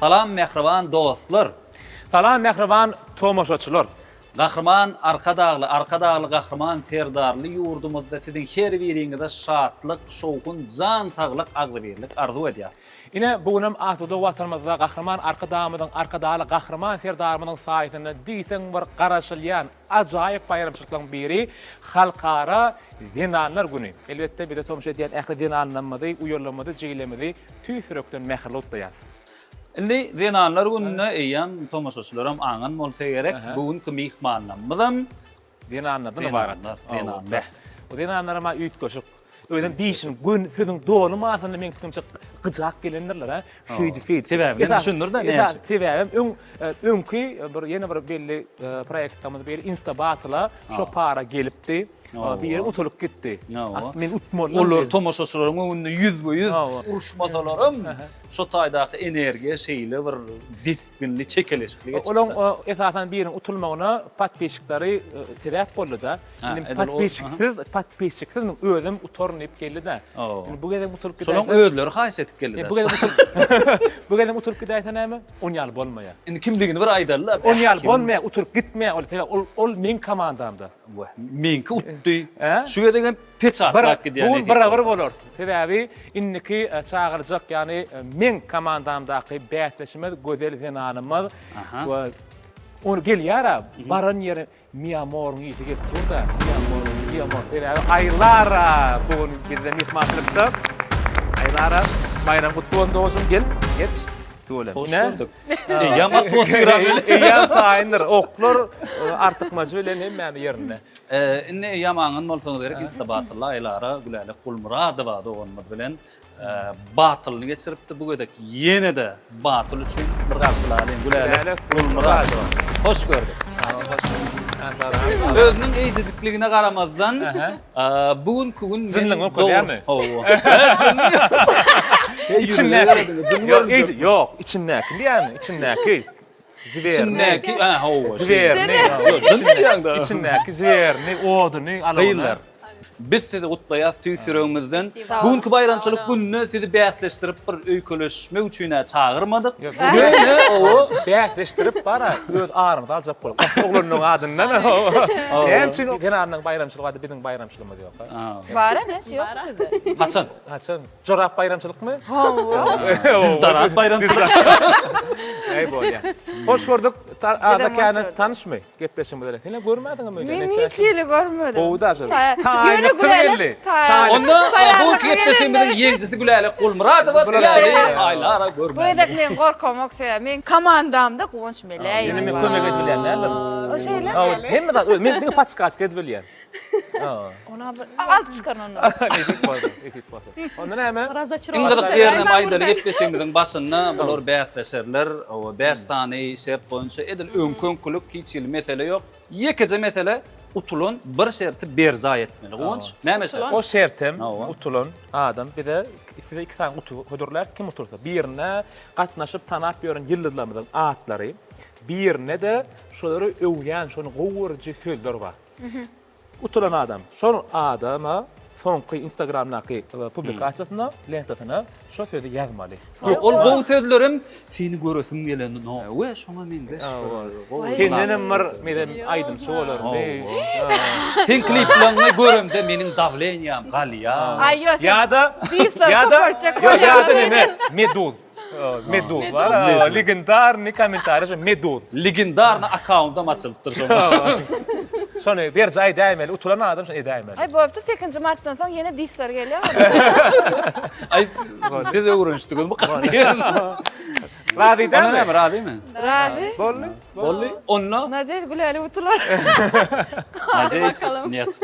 Salam mähriban dostlar! Salam mähriban tomaşaçylar! Gahryman Arkadagly, Arkadagly Gahryman Serdarly ýurdumyzda siziň her biriňize şatlyk, şowhun, jan saglyk, agzybirlik arzuw edýär. Ine, bu günem asuda Watanymyzda Gahryman Arkadagymyzyň, Arkadagly Gahryman Serdarymyzyň saýasynda diýseň bir garaşylýan ajaýyp baýramçylyklaryň biri Halkara zenanlar güni. Elbetde, bize tomaşa edýän ähli zenanlarymyzy, uýalarymyzy, jigilerimizi tüýs ýürekden mähirli gutlaýarys. Indi Zenanlar gününe eýýäm tomaşaçylaram aňan bolsa gerek, bu günki myhmanlarymyzam Zenanlardan ybarat. Zenanlar, zenanlar. Bu zenanlaram-a üýtgeşik. Özem diýşiň, gön sözüň doly manysynda meň pikirimçe gyjak gelendirler, ha. Şeýdip, şeýdip. Sebäbini düşündir-de, näme üçin? Sebäbem öň öňki bir ýene bir belli proýektimiz biri Insta Battle-a şo para gelipdi. Biri utulyp gitdi. Asly men utmaly. Olar tomaşaçylaryň öňünde ýüzbe-ýüz uruşmasalaram, şo taýdaky energiýa şeýle bir depginli, çekeleşikli geçipdir. Olaň esasan biriniň utulmagyna podpisçikleri sebäp boldy-da. Indi podpisçiksiz, podpisçiksiz özüm utaryn diýip geldi-de. Indi bu gezek utulyp gidäýse. Şolaň özleri haýyş edip geldi-de. Bu gezek utulyp Bu gezek utulyp gidäýse näme? On ýaly bolmaýar. Indi kimdigini bir aýdaly-da. On ýaly bolmaýar, utulyp gitmeýär ol. Sebäbi ol ol meň komandamda. Wah, meňki utdy. Şu gezegem peçatlap gidýär. Bu gün bir-bir bolarys. Sebäbi indiki çagyrjak, ýagny meň komandamdaky bäsdeşimiz gözel zenanymyz. We ol gelýär-ä, baran ýeri Mia Moruň ysy gelip dur-da. Mia Moruň, Mia Mor. Sebäbi Aýlara bu gün bizde myhmançylykda. Aýlara, baýram gutly bolsun doguşym, gel, geç. Tüweleme. Hoş gördük. Eýýäm atyp otyr-a. Eýýäm taýyndyr. Oklar artykmajy bilen hemmämiz ýerinde. Indi eýýäm aňan bolsaňyz gerek, Insta Battle Aýlara Gülälek Gulmyradowa doganymyz bilen batylyny geçiripdi. Bu gezek ýene-de batyl üçin bir garşylalyň. Gülälek Gulmyradowa. Hoş gördük. Özüniň eýjejikligine garamazdan, bu günki gün Jynlygyňy okadýarmy? Hawa. Içindäki. Ýok, içindäki diýýärmi? Içindäki. Içindäki, ha, hawa. Zwerni. Içindäki zwerni, oduny, alawyny. Gyzlar, biz sizi gutlaýas tüýs ýüregimizden. Bu günki baýramçylyk gününe sizi bäsleşdirip bir öýkeleşmek üçin-ä çagyrmadyk. Ýöne owo bäsleşdirip bara öz arymyzy aljak bolup. Oglanlaryň adyndan. Näme üçin zenanlaryň baýramçylygy bardy, biziň baýramçylygymyz ýok? Bar-a, näçe ýok sizde? Haçan? Haçan? Jorap baýramçylykmy? Hawa. Dizdarat baýramçylyk. Eý bolýa. Hoş gördük. Ada kän tanyşmy? Gepleşigimiz bilen. Sen görmädiňmi öýde? Men hiç hili görmedim. Gowy daşy. Taýynlyk geldi. Onda bu gepleşigimiziň ýeňjisi Gülälek Gulmyradowa diýýär. Aýlara görmädim. Bu gezek men gorkamok sebäbi meň komandamda Guwanç Meläýew. Ýöne men kömek edip bilýän däldim. O şeýlemi? Hemme zat men diňe podskaçka edip bilýän. Ona bir al çykar onda. Nesip bolsa, nesip bolsa. Onda näme? Iň gyzykly ýerinem aýdaly gepleşigimiziň başynda bular bäsleşerler. Hawa, 5 sany şert boýunça edil öňki-öňkülik hiç hili mesele ýok. Ýekeje mesele utulan bir şerti berjaý etmeli. Guwanç, näme şert? O şertem utulan adam bize size 2 sany guty hödürlär, kim utulsa. Birine gatnaşyp tanap ýören ýyldyzlarymyzyň atlary, birine-de şolary öwýän, şony gowy görüji sözler bar. Utulan adam şol adama soňky instagramdaky publikasiýasyna, lentasyna şo sözi ýazmaly. Ýok, ol gowy sözlerem seni göresim gelenok we şoňa meňzeş bir. Sendenem bir menem aýdymçy bolarmy? Seň klipleriňi göremde meniň dawleniýam galýar. Ýa-da ýa-da ýa-da neme meduz. Meduz bar. Legendarny kommentariý şu Meduz. Legendarny akkauntam açylypdyr şoňa. Şony berjaý edäýmeli, utulan adam şony edäýmeli. Aý bolupdy sekinji martdan soň ýene disler gelýär. Aý siz öwrenişdiňiz bu Razy dälmi? Näme razymy? Razy. Boldy. Boldy. Onda Nadeýş Gülälek utular. Nadeýş net.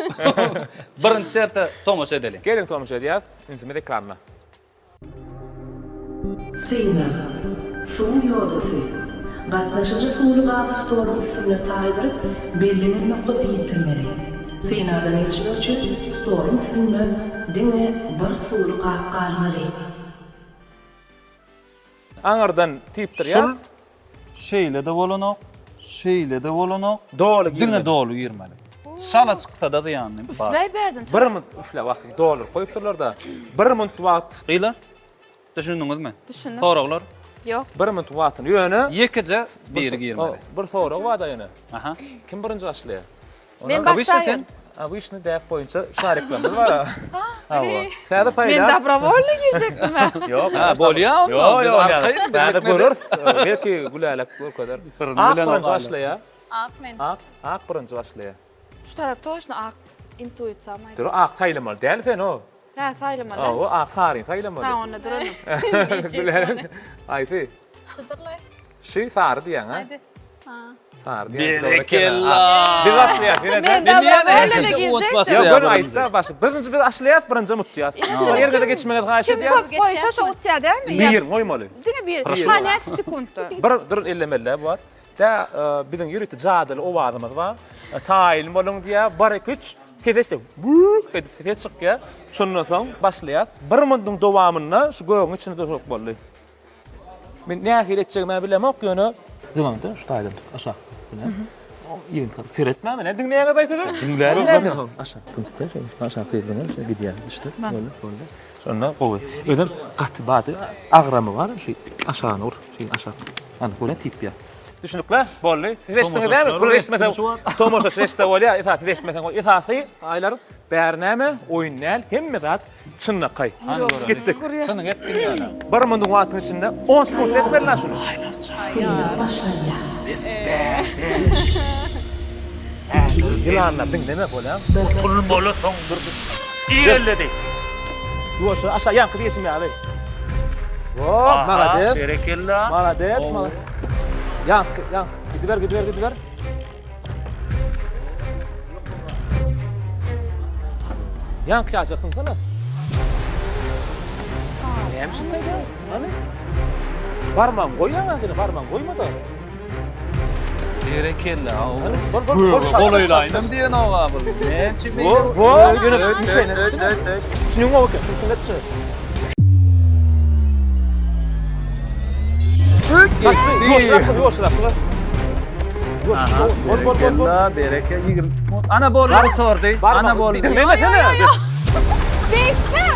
Birinji şerte tomaşa edeliň. Geliň tomaşa edýäs. Ünsümiz ekranda. Synag. Suw ýodasy. Gatnaşyjy suwly gaby stoluň üstünde taýdyryp, bellenen nokada ýetirmeli. Synagdan geçmek üçin stoluň üstünde diňe bir suwly gap galmaly. Aňyrdan typdyrýas. Şul şeýle-de bolanok, şeýle-de bolanok. Doly girmeli. Diňe doly girmeli. Çala çyksa-da zyýany bar. Üfläý bärden. Bir munt üfle wagty dolduryp goýupdyrlar-da. Bir munt wagt. Gyzlar, düşündiňizmi? Düşündik. Soraglar? Ýok. Bir minut wagtyny. Ýöne Ýekeje biri girmeli. Bir sorag bar-da ýöne. Aha. Kim birinji başlaýar? Men başlaýyn. Obyçny däp boýunça şariklerimiz bar. Hawa. Täze saýlap. Men dobrowolny girjekdim. Ýok. Ha, bolýa onda. Ýok, ýok, arkaýyn. Täze göreris. Belki Gülälek görkezer. Ak birinji başlaýar. Ak men. Ak, ak birinji başlaýar. Şu tarap toçno ak intuisiýam aýdýar. Dur, ak saýlamaly däl sen o. Hä, saýlamaly. Hawa, ak saryny saýlamaly. Ha, onda duralım. Gülälek. Haýsy? Şudurlaý. Şu sary diýýäň, ha? Hadi. Ha. Sary diýýäň. Berekella. Biz başlaýas. Men Men dobrowolny girjekdim. Ýok, göni aýtda başla. Birinji biz başlaýas, birinji utýas. Şol ýerde geçmegiňizi haýyş Kim edýäs. köp goýsa şo utýar dälmi? Birini goýmaly. Diňe bir. Ha, näçe sekuntda? Bir dur ellemeli bu wagt. Dä biziň ýörite jadyly owazymyz bar. Taýyn boluň diýýär. Bir, iki, üç. Ses eşidip, bük edip ses çykýar. Şondan soň başlaýas. Bir minutiň dowamynda şu gögüň içinde dursak boldy. Men nähili etjegimi bilemok, ýöne Zyňaňda şu taýdan tut, aşak. Ýeňil seretmäň, ne diňleýäňiz aýtady? Diňlärin. Aşak tut, aşak diýdiň, şeýle gidýär, düşdi. Boldy, boldy. Şonda gowy. Özem gaty bady agramy bar, şu aşagyny ur, şeýle aşak. Ana, görä tipýär. Düşünikli? Boldy. Siz eşitdiňiz dämi? Bular eşitmese, tomaşaçy eşitse bolýar, esasy siz eşitmeseň bolýar. Esasy aýlar bäri näme? Oýun däl, hemme zat çynlakaý. Gitdik. Çynyň etdiň ýöne. Bir minut wagtyň içinde 10 sekunt etmeli lan şuny. Synag başlanýar. Ýylanlar diňleme bolýa. Utulmaly soň durdy. Irelledi. Ýuwaşja aşağı ýaňky diýişim ýaly. Hop, malades. Berekella. Malades, malades. Ýaňky, ýaňky. Gidiber, gidiber, gidiber. Ýaňky ýaljak zyňsana. Näme üçin taýda? Hany? Barmagyňy goýýaň ahyry, barmagyňy goýma-da. Berekella. Hany, bol, bol, bol. Golaýlaýdym diýen oga bu. Näme üçin Bol, bol, ýöne şeýle. Şunuň gowy eken, şunuň şunuň şunuň. Berekella, bereke, 20 sekund. Ana boldy, gutardy. Ana boldy. Diňlemesene. Beýtme.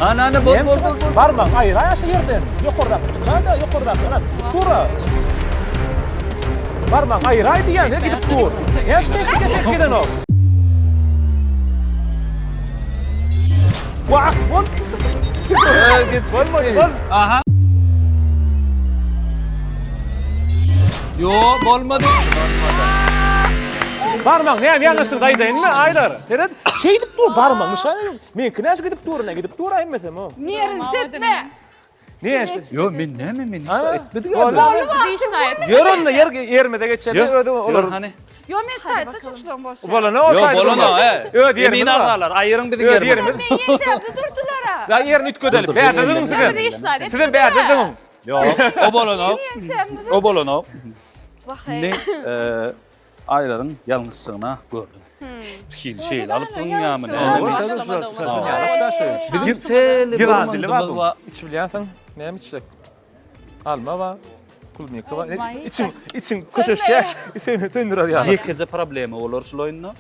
Ana, ana, bol, bol, bol. Barma, aýra aşa ýerden. Ýokardak, tutsa-da, ýokardak, ana, dur. Barma, aýraý diýýän, gidip dur. Näme üçin geçip gidenok? Wah, bol. Geç. Bolmady, bol. Aha. Yo, bolmady. Bolmady. Barmaň, näme ýalňyşdygyny aýdaýynmy, Aýlar? Seret, şeýdip dur barmaň, Meňki näçe gidip dur, ne gidip dur hemmesem o. Nerwist etme. Ne? Yo, men näme men hiç etmedik. Ýör onda ýer ýerimize geçeli, özi olar. Hany. Yo men şu taýda çokşulan boş. Bolana o Yo, taýda. bolana, he. Öz ýerimiz Emin bar. agzalar, aýyryň biziň Öz ýerimizi. ýerimiz. Men ýeňsämde durdular-a. Da ýerini üýtgedeli. Bärde durun sizem. Sizem bärde durun. Ýok, o bolanok. Ýeňsämde O bolanok. Wah. Indi aýlaryň ýalňyşlygyna gördüm. Hil şeýle alyp durýarmy näme? Biziň sel Ýylan dili bar bu. Iç bilýänsiň. Näme içjek? Alma bar. Klubnika bar. Içiň, içiň köşeşýär. Seni söndürer ýaly. Ýekeje problema bolar şul oýunda.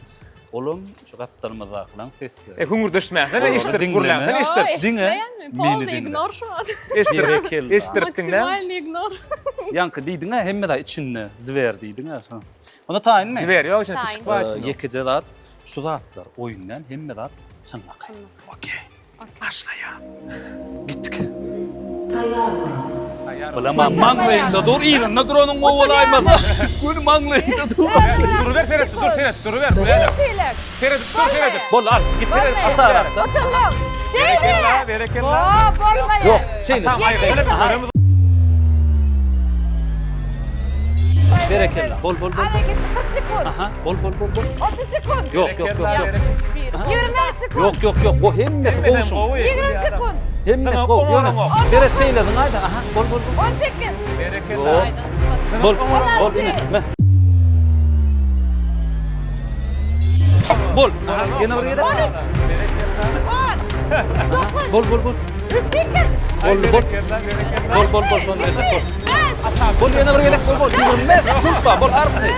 Olam şu gapdalymyzdakylaň sesleri. E hüňürdeşmäňden eşitdirip gürläňden eşitdirip. Diňe meni diňle. Ignor şu an. Eşitdirip, eşitdirip diňle. Maksimalny ignor. Ýaňky diýdiň-ä hemme zat içinde zwer diýdiň-ä şo. Onda taýynmy? Zwer ýok içinde pişik bar içinde. Ýekeje zat şu zatlar oýundan hemme zat çynlakaý. Okey. Başlaýar. Gitdik. Taýýar boluň. Bilemem maňlaýyňda dur, yzynda duranyň gowy bolaýmasa. Göni maňlaýyňda dur. Duruber seret, dur seret, duruber. Şeýle. Seredip dur, seredip. Bol al, git seret. Aşagrakda. Oturma. Berekella, berekella. Oo, bolmaýar. Ýok, şeýle. Tamam, aýry. Berekella. Bol, bol, bol. Hadi git 40 sekund. Aha, bol, bol, bol, bol. 30 sekund. Ýok, ýok, ýok, ýok. 25 sekund. Ýok, ýok, ýok. Go hemmesi gowşuň. 20 sekund. Hemmesi gowy. Ýöne seret şeýle zyňaýda. Aha, bol, bol, bol. 18. Berekella. Bol, bol, ine. Me. Bol. Aha, ýene bir gezek. 13. 10. 9. Bol, bol, bol. 8. Bol, bol. Bol, bol, bol, şonda gezek, bol. Bol, ýene bir gezek, bol, bol. 25 sekunt bar, bol, arky.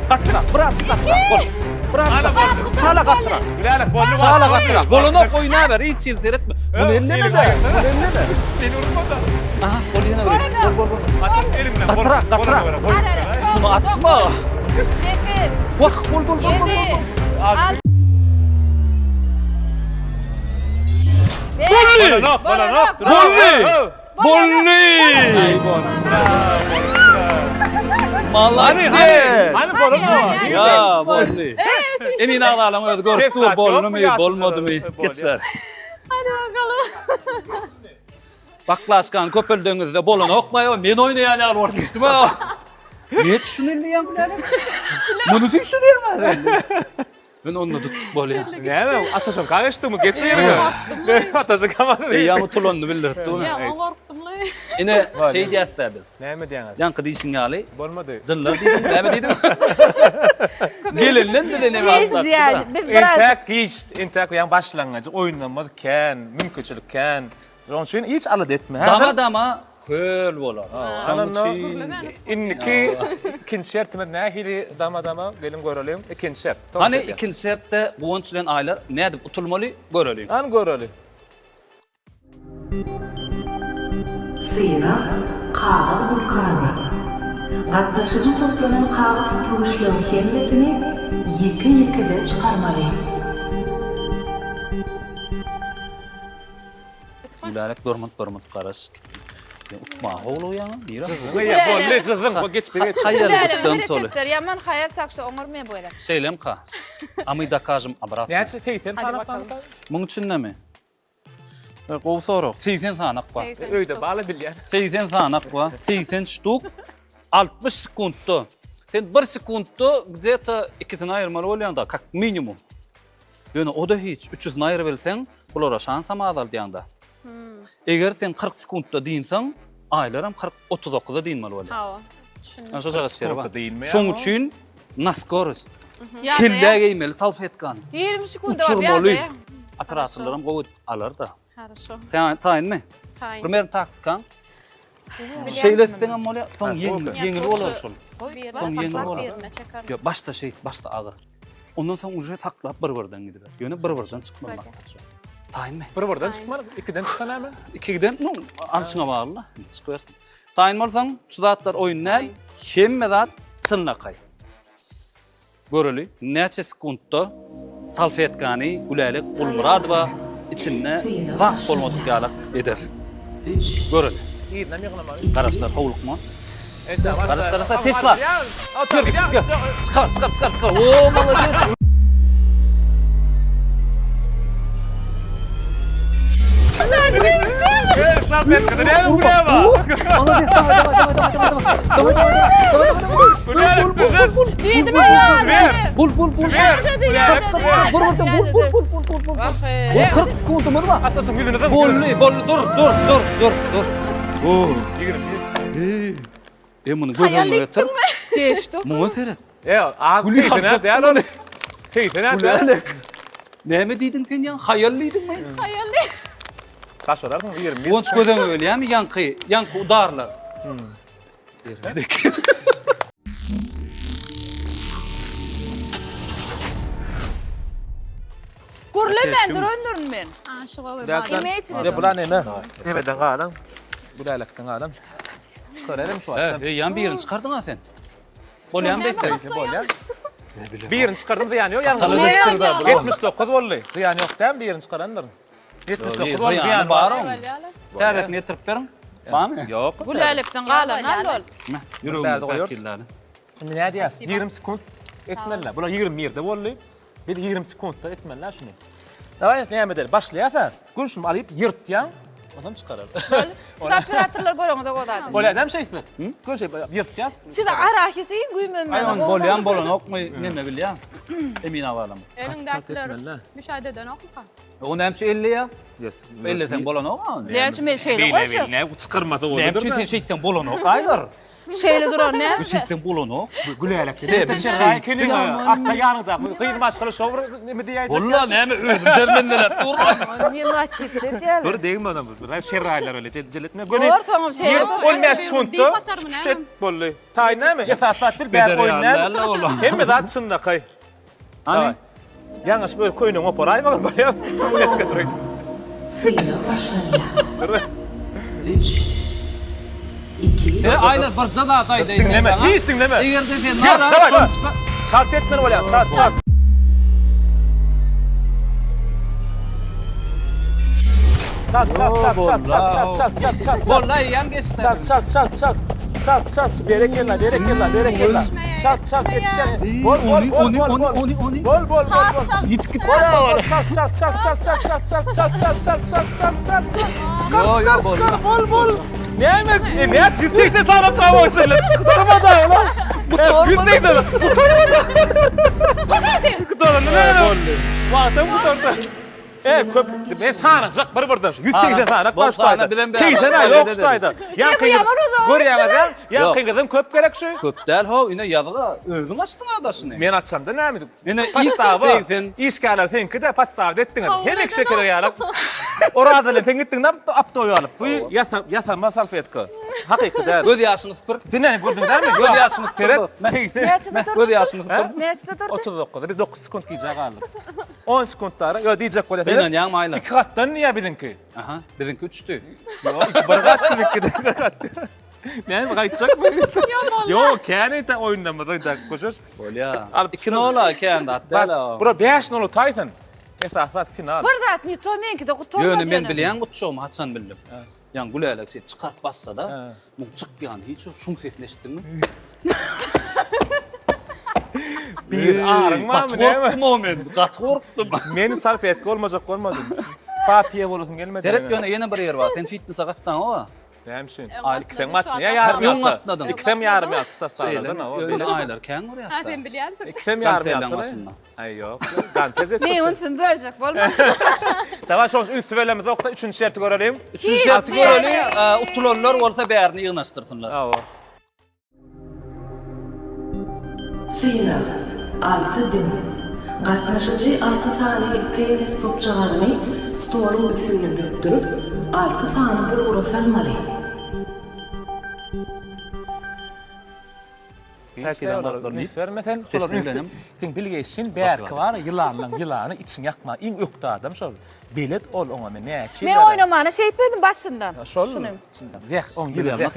Gatyrak, biraz gatyrak, bol. Biraz gatyrak. Çala gatyrak. Gülälek boldy. Çala gatyrak. Bolanok oýnaber, hiç ýyl seretme. Muny elleme-de. Muny elleme. Beni urma-da. Aha, bol ýene bir. Bol, bol, bol. Aç elimden. Gatyrak, gatyrak. Şuny açma. 8. Wah, bol, bol, bol, bol, bol. 7. Boldy! Bolanok, bolanok. Boldy! Boldy! Malades! Hany bolanok. Ya boldy. Emin agalaň özi görüp dur, boldumy, bolmadymy? Geç ber. Hadi bakalım. Baklaşkany köpeldeňizde bolanokmy aýo? Men oýnaýan ýaly bolup gitdim a. Niye düşünilmeýän bu näme? Muny düşünýän Men onda tutduk bolýar. Näme? Ataşam gaýyşdymy? Geç ýeriňe. Ataşam kamanda. Eýýäm utulanyny bildirip dur. Ýa, gorkdum-laý. Ine, şeý diýýäs-dä biz. Näme diýýäňiz? Ýaňky diýşiň ýaly. Bolmady. Jynlar diýdiň, näme diýdiň? Gelenden bize näme aňsatdy? Biz biraz Entäk giç, entäk ýaňy başlangyjy, oýunlarymyz kän, mümkinçilik kän. Şonuň üçin hiç alada etme. Dama-dama köl bolar. Şonuň üçin indiki ikinji şertimiz nähili dama-dama geliň göreliň. Ikinji şert. Hany ikinji şertde Guwanç bilen Aýlar nädip utulmaly göreliň. Hany göreli. Synag kagyz wulkany. Gatnaşyjy toplanan kagyz süpürgiçleriň hemmesini ýeke-ýekeden çykarmaly. Gülälek görmünt görmünt garaş. Sen utma howlugýaňa, nirä? Gyýa boldy, jyzyň, bu geç bir geç. Haýaljykdan toly. Hareketler ýaman haýal takşa oňarmaýan bu gezek. Şeýlemka. A my dokažem obratno. Näçe 80 sany galdy? Muň içindemi? Gowy sorag. 80 sanak bar. Öýde bala bilýän. 80 sanak bar. 80 ştuk. 60 sekuntda. Sen 1 sekuntda gde-to ikisini aýyrmaly bolýaň-da, kak minimum. Ýöne o-da hiç. Üçüsini aýyrybilseň, bulara şansam azaldýaň-da. Eger sen 40 sekuntda dynsaň, aýlaram 40, 39-da dynmaly bolýar. Hawa. Düşündim. Ana şojagaz şeri bar. Sekuntda dynmaýar. Şoň üçin na skorost. Ýa-da Kellä geýmeli salfetkany. 20 sekunda bar Uçurmaly. ýa-da. Operatorlaram gowy alar-da. Хорошо. Sen taýynmy? Taýyn. Primerno taktikaň. Şeýle etseňem bolýar, soň ýeňil, ýeňil bolar şol. Soň ýeňil bolar. Ýok, başda şeýt, başda agyr. Ondan soň uje saklap bir-birden gidiber. Ýöne bir-birden çykmaly maksat şo. Taýynmy? Bir-birden çykmaly, ikiden çyksa näme? Ikiden, nu, alşyňa bagly-da. Çykybersin. Taýyn bolsaň, şu zatlar oýun däl, hemme zat çynlakaý. Göreli, näçe sekuntda salfetkany Gülälek Gulmyradowa içinde zat bolmadyk ýalak eder. Göreli. Yzynam ýygnamaly. Garaşlar, howlukma. Garaş, garaş, ses bar. Çykar, çykar, çykar, çykar. Oo, malades. Malades, daway, daway, daway, daway, daway. Daway, daway, daway, daway, daway. Bul, bul, bul. Bul, bul, bul. Çykar, çykar, çykar. Bur, bur, bul, bul, bul, bul, bul, bul. Bul, 40 sekundumyz bar. Ataşyň ýüzüne de Boldy, boldy, dur, dur, dur, dur, dur. Bu. 21. E muny göz öňüne getir. Geçdi. Muňa seret. E, az seýsene däl ony. Seýsene däl. Näme diýdiň sen ýa? Haýal diýdiňmi? Haýal. Başararsyň 21. Guwanç göz öňüne gelýärmi ýaňky, ýaňky udarlar? Gürlemän durandyr men. Ne bular neme? Nemeden galan? Gülälekden galan. Çykararym şu wagtda. He, ýan birini çykardyň-a sen. Bolýan beýtse. Bolýan. Birini çykardym zyýany ýok. Ýalňyş. 79 boldy. Zyýany ýok däl birini çykarandyryn. 79 boldy zyýany bar oň. Täzesini getirip beriň. Barmy? Ýok. Gülälekden galan al ol. Ýüregimizi päkilläli. Indi nädýäs? 20 sekunt etmeli. Bular 21-de boldy. Biz 20 sekuntda etmeli şuny. Daway näme edeli? Başlaýas-a. Gün şuny alyp ýyrtýaň. Ondan çykarar. Siz operatorlar göreňiz o zady. Bolýar näme şeýtse? Gün şeý ýyrtýas. Siz arahisi güýmenmeli. Aý on bolýan bolanokmy neme bilýän. Emin abalam. Eliňdäkiler müşahede edenokmyka? O näme üçin elleýär? Elleseň bolanok a ony. Näme üçin men şeýle goýjak? Näme çykarmasa Näme üçin sen şeýtseň bolanok aýlar? Şeýle duran näme? Bu şeýtseň bolanok. Gülälek. Sebäbi şeýtdiň. Atda ýanyňda gyz maşgala şo bir neme diýäýjek. Walla näme özüm şermendeläp dur. Melaçit edýär. Bir degme onam. Bir şerraýlar öyle jeletme. Göni. Bor soňam şeýle dur. 15 sekuntda set boldy. Taýyn näme? Esas zat bir bäh oýun näme? Hemme zat çynlakaý. Hany? Ýalňyşyp öz köýnegiňi oparaýmagyň bolýar. Synag. Synag başlanýar. Üç, iki. E, Aýlar birje zat aýdaýyn. Diňleme, hiç diňleme. Eger-de sen Ýok, daway, daway. Çalt etmeli bolýar, çalt, çalt. Çalt, çalt, çalt, çalt, çalt, çalt, çalt, çalt, çalt. Boldy, eýýäm geçdi. Çalt, çalt, çalt, çalt. Çalt, çalt. Berekella, berekella, berekella. Çalt, çalt ýetişýän. Bol, bol, bol, bol, bol. Bol, bol, bol, bol. Ýitip gitdi. Bol, bol, bol. Çalt, çalt, çalt, çalt, çalt, çalt, çalt, çalt, çalt, çalt, çalt, çalt, çalt, çalt. Çykar, Yo, yo, çykar, boldy. çykar. Bol, bol. Näme? E, näme? 180 sany tawa şeýle. Gutarmady ulan. 180. Gutarmady. Gutardy. Näme? Wagtam gutardy. E, köp. Men sanajak bir birden şu. 180 sany Bol baş sany taýda. bilen bäri. 80 ýok şu taýda. Ýaňky görýäňiz ýa? Ýaňky gyzym köp gerek şu. Köp däl ho, ine ýazga. Özüň açdyň adaşyny. Men açamda näme? Ine ilk Podstawa. 80. Işgärler seňki-de podstawda etdiňiz. Hem ek şeker ýaly. Oraz bilen sen gitdiň näme aptoý alyp. Bu ýasa ýasama salfetka. Hakyky däl. Göz ýaşyny süpür. Sen näme gördüň dämi? Göz ýaşyny süpür. Seret. Näçede durdy? Göz ýaşyny süpür. Näçede durdy? 39. Biz 9 sekunt gijä galdyk. 10 sekunt dara. Ýo diýjek bolýar. Gynanýaňmy Aýlar? Iki gatdan diýýär biziňki. Aha, biziňki üçdi. Ýok, bir gat biziňki de bir gat. Näme gaýtjakmy? Ýok, kän ýa oýundamyz oýdak goşuş. Bolýa. Alyp 2 nola kän zat däl. Bura 5 nola taýsyn. Esasy zat final. Bir zat ne to meňki de gutarmady. Ýöne men bilýän gutjagymy haçan bildim. Ýa gülälek şeýdip çykaryp bassa-da, muň çykýany hiç ýok, şuň sesini eşitdiňmi? Bir aryň barmy Gaty näme? gorkdum o men, gaty gorkdum. Men salfetka bolmajak bolmadym. Papiýa bolasym gelmedi. Seret ýöne ýene bir ýer bar. Sen fitnese gatnaňok-a. Näme üçin? Aý, Ikisem gatnaýar ýarym Öň ýarty. gatnadyň. Ikisem ýarym ýarty Şeýle, sostalardan. ýöne aýlar kän görýär. Ha sen bilýänsiň. Ikisem ýarym Ganteliň ýarty. başynda. Aý ýok. Gantez Men ünsüni böljek bolma. Dawa şoň ünsü belemizokda üçünji şerti göreliň. Üçünji şerti göreliň, utulanlar bolsa bärini ýygnaşdyrsynlar. Hawa. Synag, alty diň. Gatnaşyjy alty sany tennis topjagazyny stoluň üstünde bökdürip, alty sany bulgura salmaly. Üns berme sen, şolar üns. Seň bilgeşin bärki bar, ýylanlaň ýylany içiň ýakma, iň ökde adam şol. Belet ol oňa men näçe Men oýnamana şeýtmedim başyndan. Şol. Zeh, oň ýyly zeh.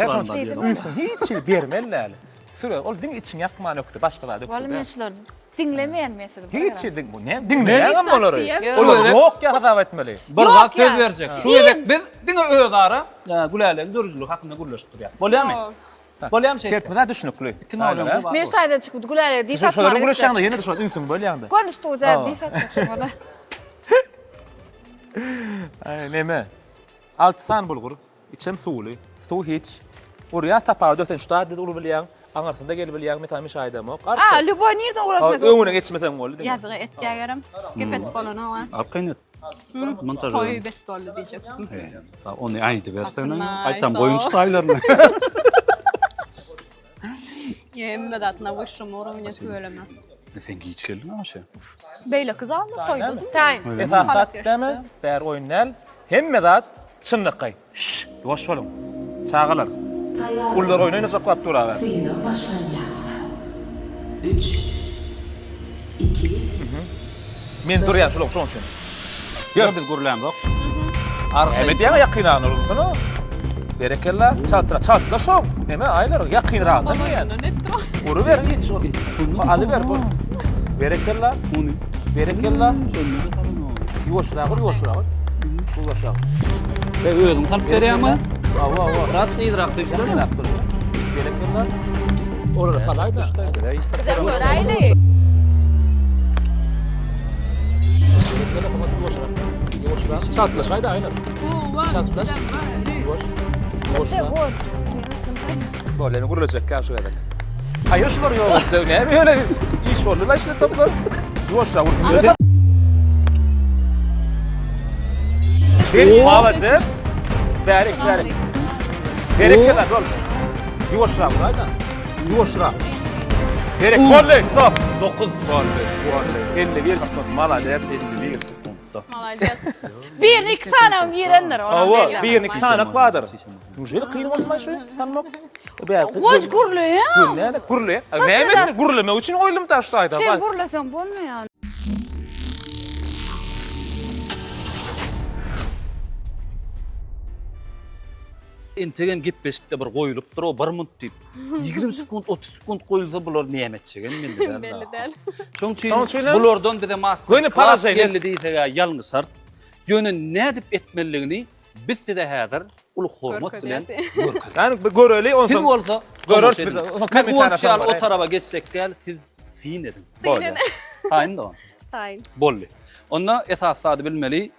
Ünsüň hiç hili bermeli däl. Süre, ol diňe içiň ýakman ökde, başga zat ökde. Walla men şulary diňlemeýän men sizi. Hiç hili diň, bu ne? Diňleýäňem olary. Olar ýok ýa hasap etmeli. Bir zat söz berjek. Şu gezek biz diňe özara Gülälegiň döredijilik hakynda gürleşip durýas. Bolýamy? Bolýamy şeýtse? Şertimiz-ä düşnükli. Men şu taýdan çykyp Gülälege diş atmaga Şolara gitjek. gürleşýäňde ýene-de şol ünsüňi bölýäňde. Görnüş duja diş atjak şoňa. Aý, neme? Alty sany bulgur, içem suwly. Suw hiç. Urýar tapawudy sen şu taýda urup bilýäň, aňyrsynda gelip bilýäň, mesalan men şaýdamok. A, lýuboý nirden urasyn? Öňüne geçmeseň boldy diňe. Ýazgy etýä gerem. Gep edip bolanok a. Arkaýyn et. Montaž. Toý bet boldy diýjek. Ony aýdybersene. Aýtam goýun staýlaryny. Hemme zat na wyższym urovnie tüweleme. Sen giç geldiň aşa. Beýleki zalda toýda. Time. Esasy zat dämi? Bäri oýun däl. Hemme zat çynlakaý. Şşş, ýuwaş boluň. Çagalar. Ulular oýun oýnajak bolup dur aga. Synag başlanýar. Üç, iki. Men durýan şular şoň üçin. Ýör biz gürlämzok. Näme diýýäň ýakynragyna urgusyna? Berekella, çaltrak, çaltla şo. Neme aýlar ýakynragyndan diýýän. Uruber hiç. Alyber bu. Berekella. Berekella. Ýuwaşrak ur, ýuwaşrak ur. Ýuwaşrak. Be özüň salyp berýäňmi? Awa, awa. Biraz yzrak düşsene. Ýakynrak dur. Berekella. Orada salaý da. Göräýli. Ýuwaşrak. Çaltlaşaý da aýlar. Çaltlaş. Ýuwaş. Ýuwaşrak. Bolýa, men gürlejek şu gezek. Haýyr şular ýok etdi. Näme ýöne iş boldy la işle toplar. Ýuwaşrak ur. Молодец. Bärik, bärik. Berekella, bol. Ýuwaşrak ur, aýda. Ýuwaşrak. Berek, boldy, stop. 9 boldy. Boldy. 51 sekund, молодец. 51 sekundda. Молодец. Birini iki sanagyň girendir. Hawa, birini iki sanak bardyr. Nujeli kyn bolmaý şu sanmak? Goş gürleýär. Gürleýär, gürleýär. Näme gürlemek üçin goýdum da şu taýda. Sen gürleseň bolmaýar. Entegem gepleşikde bir goýulypdyr o bir munt diýip. 20 sekunt, 30 sekunt goýulsa bular näme etjegem belli däl. Belli däl. Şoň üçin bulardan bize master class geldi diýseg ýalňyşarys. Ýöne nädip etmelidigini biz size häzir uly hormat bilen görkezeris. Ýani bir göreli onsoň. Siz bolsa göreris biz. Onsoň kommentariýa ýaly o taraba geçsek däl, siz syn ediň. Syn ediň. Taýyn dogan. Taýyn. Boldy. Onda esasy zady bilmeli.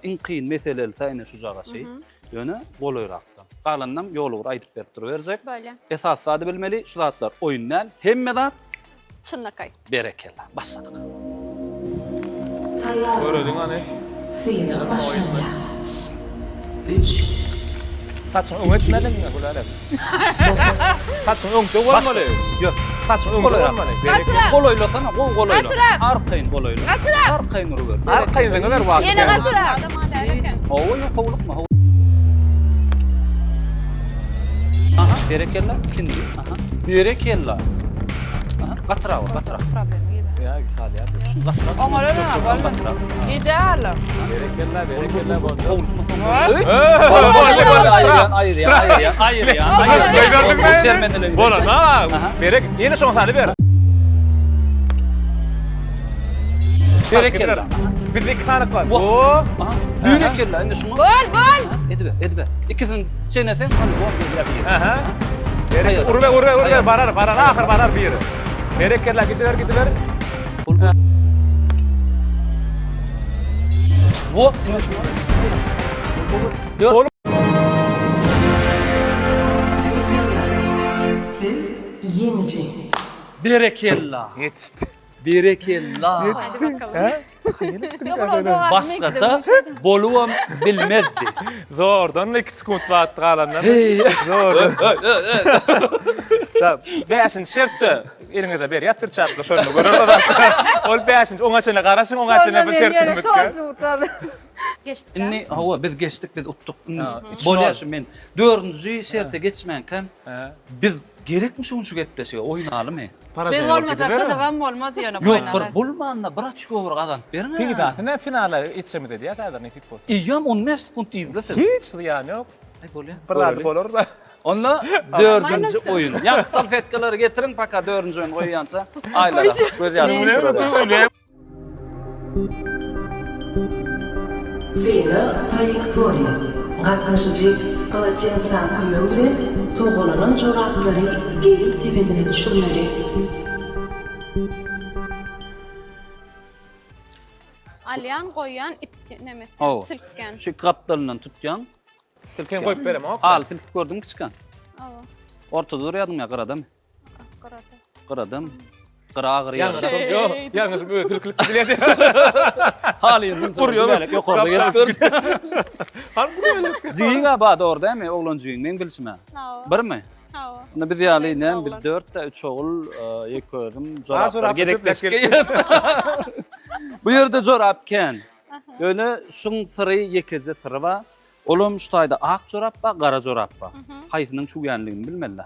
Iň kyn meselelisi ine şu jagaşy. Ýöne golaýrakda. Galanynam ýol ugur aýdyp berip duruberjek. Bolýa. Esasy zady bilmeli, şu zatlar oýun däl. Hemme zat Çynlakaý. Berekella. Başladyk. Taýýar Göreliň hany. Synag başlanýar. Üç. Saçyňy öňe etmeliň Gülälek. Saçyň öňde bolmaly. Ýör. Saçyň öňde bolmaly. Gatyrak. Golaýlasana, gowy golaýla. Gatyrak. Arkaýyn golaýla. Gatyrak. Arkaýyn uruber. Arkaýyn zyňyber wagty. Ýene gatyrak. Hawa, ýok, howlukma. Aha, berekella, ikinji. Aha. Berekella. Aha, gatyrak, gatyrak. Ýa, salýar. Oňa bolmaz. Gije alym. Berekella, berekella boldy. Aýyrýan, aýyrýan, aýyrýan, aýyrýan. Bolan, ha. Berek, ýene şoňa saly ber. Berekella. Bizde iki sany bar. O. Berekella, indi şuňa. Bol, bol. Ediber, ediber. Ikisini çeneseň, hany bol gelýär biri. Aha. Berek, urbe, urbe, urbe, barar, barar, ahyr barar biri. Berekella, gidiber, gidiber. Bu Dört. Siz ýeňiji. Berekella. Ýetişdi. Berekella. Ýetişdi. He? Başgaça bolubam bilmezdi. Zordan 2 sekunt wagt galandan. Zordan. Bäşinji şertde Eliňize berýär perçatka şonda görersiňiz. Ol bäşinji oňa çenli garaşyň oňa çenli bir şertimiz. Geçdik. Indi hawa biz geçdik biz utduk. Indi bolýar şu men dördünji şerte geçmänkäm biz gerekmi şu gün şu gepleşige oýnalymy? Biz bolmasak gyzygam bolmaz ýöne Ýok bir bolmanda bir oçko bir gazanyp beriň. Peýdasy näme finala ýetişemiz edýär häzir nesip bolsa. Eýýäm 15 sekunt yzda siz. Hiç zyýany ýok. Aý bolýar. Bir zady bolar-da. Onda dördünji oýun. Ýa salfetkalary getiriň paka dördünji oýun goýýança. Aýlara göz ýaşyny duruber. Synag traýektoriýa. Gatnaşyjy polotensaň kömegi bilen togalanan joraplary geýim sebedine düşürmeli. Alýan, goýýan, it neme silkýän. Şu gapdalyndan tutýaň. Silkeni goýup beremok. Al, silkip gördüňmi kiçikan? Awa. Ortada durýardyň ýa gyradamy? Gyrada. Gyradam. Gyra agyrýar. Ýalňyşym ýok. Ýalňyşym öz silkilip bilýär. Halynyň Urýar. Ýokarda gelip gördi. Han burýar. Jigiň-ä bar dogry dälmi, oglan jigiň meň bilşime. Awa. Birmi? Awa. Onda biz ýaly näme biz dörtde üç ogul, ýeke özüm joraplar gezekleşip geýýän. Bu ýerde jorap kän. Ýöne şuň syry ýekeje syry bar. Olam şu taýda ak jorap bar, gara jorap bar. Haýsynyň çüwýänligini bilmeli.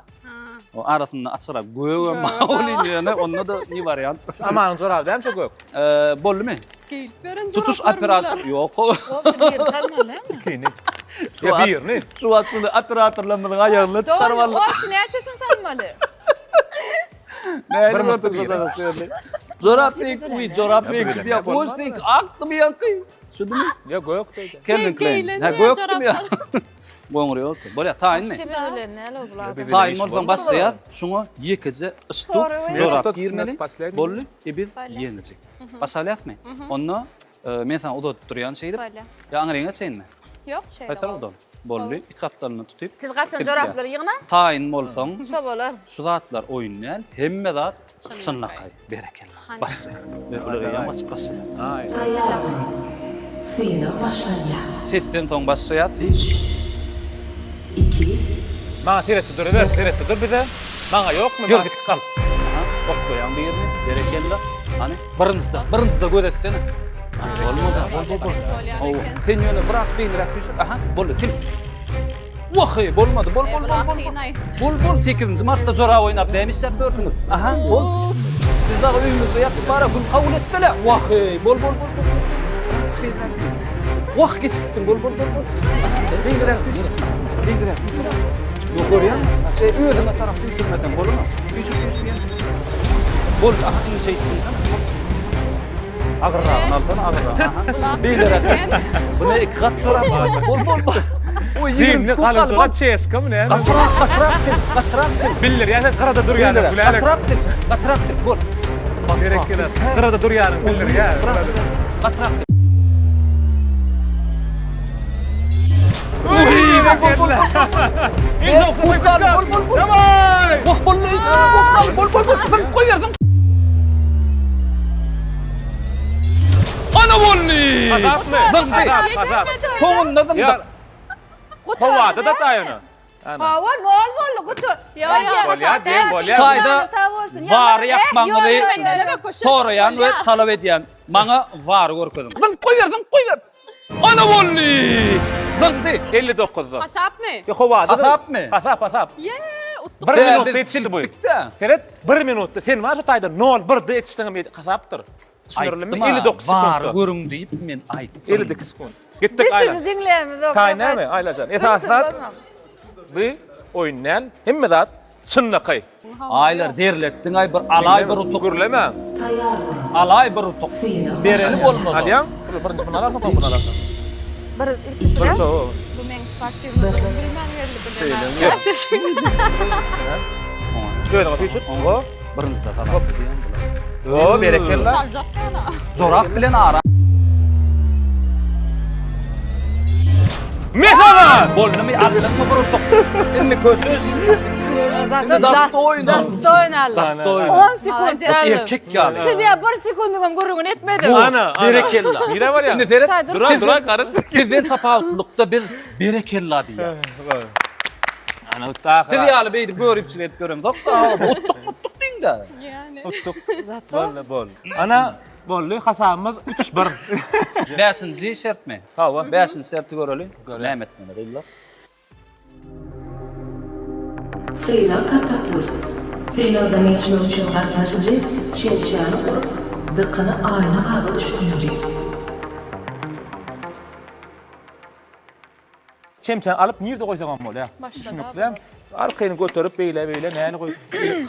O arasynda açyrak gögem bar welin ýöne onda-da ne wariant. Şu Amanyň joraby dälmi şu gök? Boldumy? Geýip beren Tutuş joraplarym operator bular. ýok. Birini Ikini. Ýa birini. Şu wagt şuny operatorlarymyzyň aýagyna çykaryp aldyk. Dogry, näçesini salmaly? Näme Bir gördük mutlu şu jorap Jorap seňki, uý, jorap seňki diýýär. Goş seňki akdymy ýaňky? Şudumy? Ýa gök diýdi. Calvin Klein. Ha gökdümi ýa? Goňur ýok. Bolýar, taýynmy? Taýyn bolsaň başlaýas. Şuňa ýekeje yştuk jorap girmeli. Boldy. E biz ýeňiji. Başalýasmy? Onda men saňa uzadyp durýan şeýdip. Ýa aňryňa çenmi? Ýok, şeýle. Haýsy uldan? Boldy. Iki gapdalyny tutup. Siz gaçan joraplary ýygnaň. Taýyn bolsaň. Şo bolar. Şu zatlar oýun däl, hemme zat çynlakaý. Berekella. Başla. Bular eýýäm açyp başlaýar. Taýýar boluň. Synag başlanýar. Sesden soň başlaýas. Üç, iki. Maňa seretdi duruber, seretdi dur bize. Maňa ýokmy? Ýör git kal. Aha, oklaýaň birini. Berekella. Hany, birinjide, birinjide göz etsene. Bolmady, bol, bol, bol. Hawa, sen ýöne biraz beýniräk süýşür. Aha, boldy, sil. Wahy, bolmady. Bol, bol, bol, bol. Bol, bol. 8-nji martda jorap oýnap näme işläp ýörsüňiz? Aha, bol. Siz dagy öýüňizde ýatyp bara gün kabul etmeli. Wahy, bol, bol, bol, bol. Biraz beýniräk. Wah, geç gitdiň. Bol, bol, bol, bol. Beýleräk süýşür. Beýleräk süýşür. Ýok, görýäňmi? E, özüňe tarap süýşürmeseň bolanok. Süýşür, süýşür ýene. Boldy, aha, indi şeýtdim. Agyrragyny alsana, agyrragyny. Aha. Beýleräk. Bu ne iki gat çorap? Bol, bol, bol. Oý, 20 Zimni sekund galyň galdy. çorap çeşkami näme? Gatyrak, gatyrak sil, gatyrak sil. Bildirýär sen gyrada durýanyň Beýleräk, Gülälek. gatyrak sil, gatyrak sil, bol. Gerek Gatyrak sil. Gyrada durýanyň bildirýär. Gatyrak sil. Uy, bol, bol, bol, bol, bol. Bol, bol, bol. Daway! Wah, bol, bol, bol, bol, bol, goý bersin. Ana boldy. Hasapmy? Zyňdy. Hasap, hasap. Soňunda zyňdy. Ýar. Howada da taýyny. Ana. Hawa, nol boldy, gutu. Ýa, ýa. Bolýar, deň bolýar. Ştaýda wary ýakmagyňyzy soraýan we talap edýän. Maňa wary görkeziň. Zyňk goý ber, zyňk goý ber. Ana boldy. Zyňdy. 59-da. Hasapmy? Ýa howada. Hasapmy? Hasap, hasap. Ýe, utduk. Bir minutda Biz ýetişdi bu. silkdik-de. Seret, bir minutda. Sen bar şu taýda 0-1-de ýetişdiňem hasapdyr. Düşündirilimi? Aýtdym-a, 59 wary sekuntda. görüň diýip men aýtdym. 52 sekunt. Gitdik Biz Aýla. sizi diňleýämizok. Taý näme Aýlajan? Esasy zat bu oýun däl. Hemme zat çynlakaý. Aýlar derletdiň-aý bir alaý bir utuk. Gürleme. Taýýar boluň. Alaý bir utuk. Synag Bereli başlandy. bolmaz. Alýaň? Birinji bunu alarsyň, soň bunu alarsyň. Bir ilkişi de. Birinji o. Bu meň sportiwnylygymy bilmän geldi bu demä. Özüňe süýşüp. O. Birinjide talap edýän bular. O, berekella. Saljak ýaly. Jorap bilen ara. Mesalan! Boldumy, aldyňmy bir utuk? Indi köşeş. Indi dastoýno. Dastoýno aldy. Dastoýno. 10 sekund aldy. Erkek ýaly. Siz ýa bir sekundyňam gürrüňini etmediň. Ana, ana. Berekella. Nirä barýaň? Indi seret. Duran, duran, garyş. Sizden tapawutlylykda biz berekella diýýäris. Ana, utdy ahyry. Siz ýaly beýdip göripçilik edip ýöremzok-da. Utduk, utduk diýiň-de. Ýani. Utduk. Zato. Boldy, boldy. Ana, boldy. Hasabymyz 3-1. Bäşinji şertmi? Hawa. Bäşinji şerti göreli. Näme etmeli gyzlar? Synag katapult. Synagdan geçmek üçin gatnaşyjy çemçäni urup, dykyny aýna gaba düşürmeli. Çemçäni alyp nirde goýsaňam bolýar. Düşünikli. Arkaýyn göterip beýle beýle näni goý.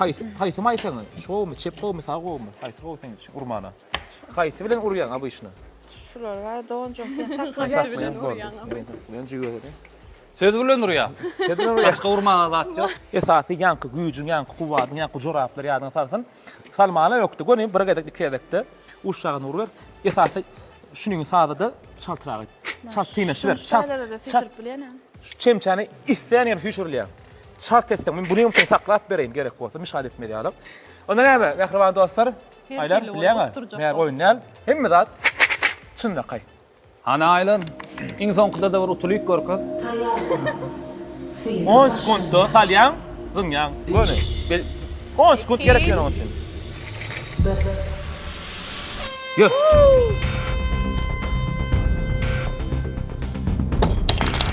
Haýsy haýsy maýsaňy? Şu gowumy, çep gowumy, sag gowumy? Haýsy gowy seň üçin urmana? Haýsy bilen urýaň obyçny? Şular bar, doganjygym sen saklaýaň. Bilen urýaň. Söz bilen urýaň. Söz bilen urýaň. Başga urmaga zat ýok. Esasy ýaňky güýjüň, ýaňky kuwwatyň, ýaňky joraplar ýadyňa salsyn. Salmana ýokdy. Göni bir gezek, iki gezekde uşagyny uruber. Esasy şunyň sazada çaltrak et. Çalt synaşyber. Çalt. Çalt. Şu çemçäni islän ýere süýşürilýär. Çalt etseň, men buny hem saklap bereýin gerek bolsa, mişat etmez ýaly. Onda näme, mähriban dostlar? Aýlar, bilýäňä, näme oýun däl. Hemme zat çynlakaý. Hany Aýlar, iň soňkuda-da bir utulyk görkez. Taýýar boluň. Synag On başlandy. sekuntda salýaň, zyňýaň. Göni. On sekunt gerek ýöne onuň üçin. Bir. Ýör.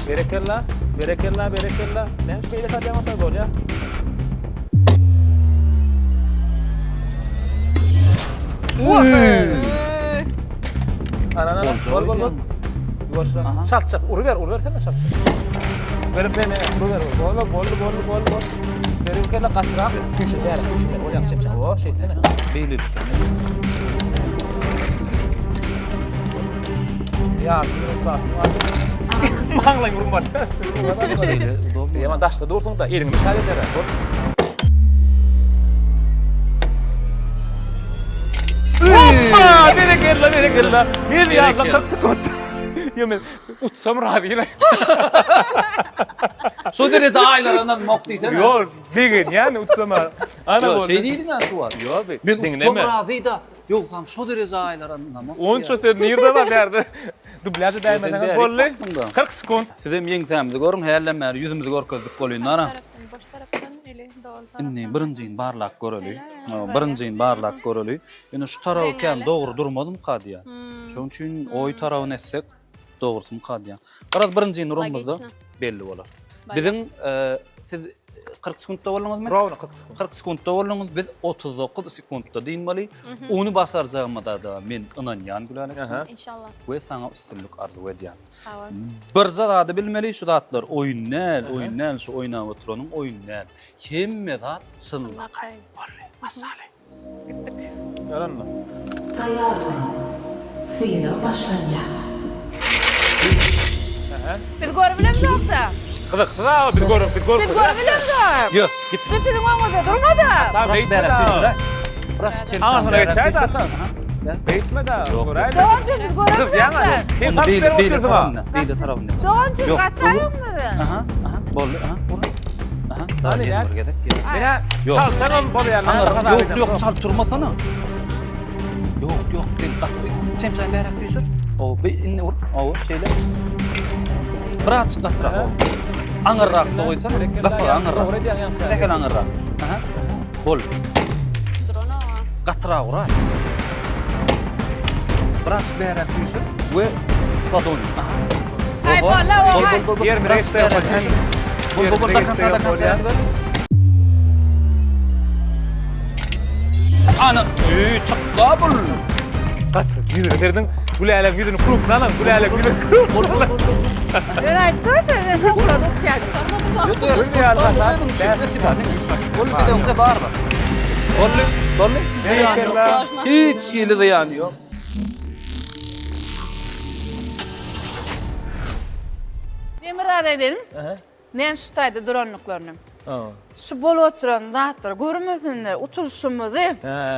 Berekella, berekella, berekella. Näme üçin beýle salýaň ata bolýa? Ana, ana, bol, bol, bol. Ýuwaşla. Çalt, çalt. Uruber, urubersene çalt. Berip men, uruber. Bol, bol, bol, bol, bol. Berekella gatyrak. Süýşür, bäri, süýşür. Bolýa, çep, çep. O, şeýtsene. Beýlelikde. Ýarym minut wagtyň bar. Maňlaýyň urmaly. Şeýle udobno. Ýaman daşda dursuň da, eliňi şaý eder. Bol. Hoppa! Berekella, berekella. Bir ýarym 40 sekund. Ýa men utsam razymy? Şu dereje aýlara ynanmak diýsene. Ýok, begenýän utsam. Ana Ýok, boldy. şeý diýdiň-ä şu wagt. Ýok, Men utsam diňleme. razy-da. Ýogsam şo dereje aýlara ynanamok. Onça söz nirde bar bärde? Dublýaž edäýmeseňiz boldy. 40 sekunt. Sizem ýeňsämizi görüň, hälden bäri ýüzümizi görkezdik bolýan ara. Boş tarapdan eli doly tarapdan. Indi birinjini barlap göreli. Birinjini barlap göreli. Ýöne şu taraby kän dogry durmadymyka diýýän. Şonuň üçin oý tarabyny etsek dogrusymyka diýýän. Garaz birinjini uranymyzda belli bolar. Biziň siz. 40 sekuntda bolduňyzmy? Rovno 40 sekund. 40 sekuntda bolduňyz. Biz 39 sekuntda dynmaly. Ony basarjagymyza-da men ynanýan Gülälekjim. Inşallah. We saňa üstünlik arzuw edýän. Sag bol. Birje zady bilmeli, şu zatlar oýun däl, oýun däl, şu oýnap oturanyň oýun däl. Hemme zat çynlakaý. Boldy, başlaly. Gitdik. Ýörenmi? Taýýar boluň. Synag başlanýar. Üç. Biz görübilemzok-da. Gyzyksyz aga biz görüp biz görüp. Biz görübilemzok. Ýör, git. Biz siziň öňüňizde durmadyk. Biraz bäräk süýşür-ä. Biraz çemçäni Aňyrsyna bäräk geçäý süýşür. ata. Beýtme-de, göräýli. Doganjyk biz göremzok-da. Sen Onda salyp beýle, berip beýle otyrsyň-a. tarapynda, beýle tarapynda. Doganjyk Ýok, gaçaý bu- öňümizden. Aha, aha, boldy, aha, bur. Aha, daha Hany, ýene näme? bir gezek. ýene. Menä Ýok. salsaňam bolýar. Aňyr, ýok, ýok, çalt turmasana. Ýok, ýok, sen gaty çemçäni bäräk süýşür. O, bir indi ur. O, şeýle. Birazjyk gatyrak o. Aňyrrakda goýsana. Gapy aňyrrak. Dogry edýäň ýaňky. Sähel aňyrrak. Aha. Bol. Duran oňa. Gatyrak uraý. Birazjyk bäräk süýşür we sladon. Aha. Aý, bolla, Bol, oňa. bol, bol, bol. Ýerine Birazjyk geçdi, bäräk bolýan. süýşür. Bol, bol, bol, Ýerine da konsa, da geçdi, konsa, bolýan. Ana, öý, çykda bul. Gaty, ýüzüne serediň. Gülälek ýüzüni krupny alyň, gülälek ýüzüni krupny Bol, bol, bol, bol. Ben aýtdym sen, men soňra tutýan. Ýok, ýok, Bol, bir öňde bar bar. Boldy, boldy. Hiç hili zyýany ýok. Demir ara edelim. Men şu taýda duranlyklaryny. Şu bolup oturan zatlary görmesinler, utulyşymyzy,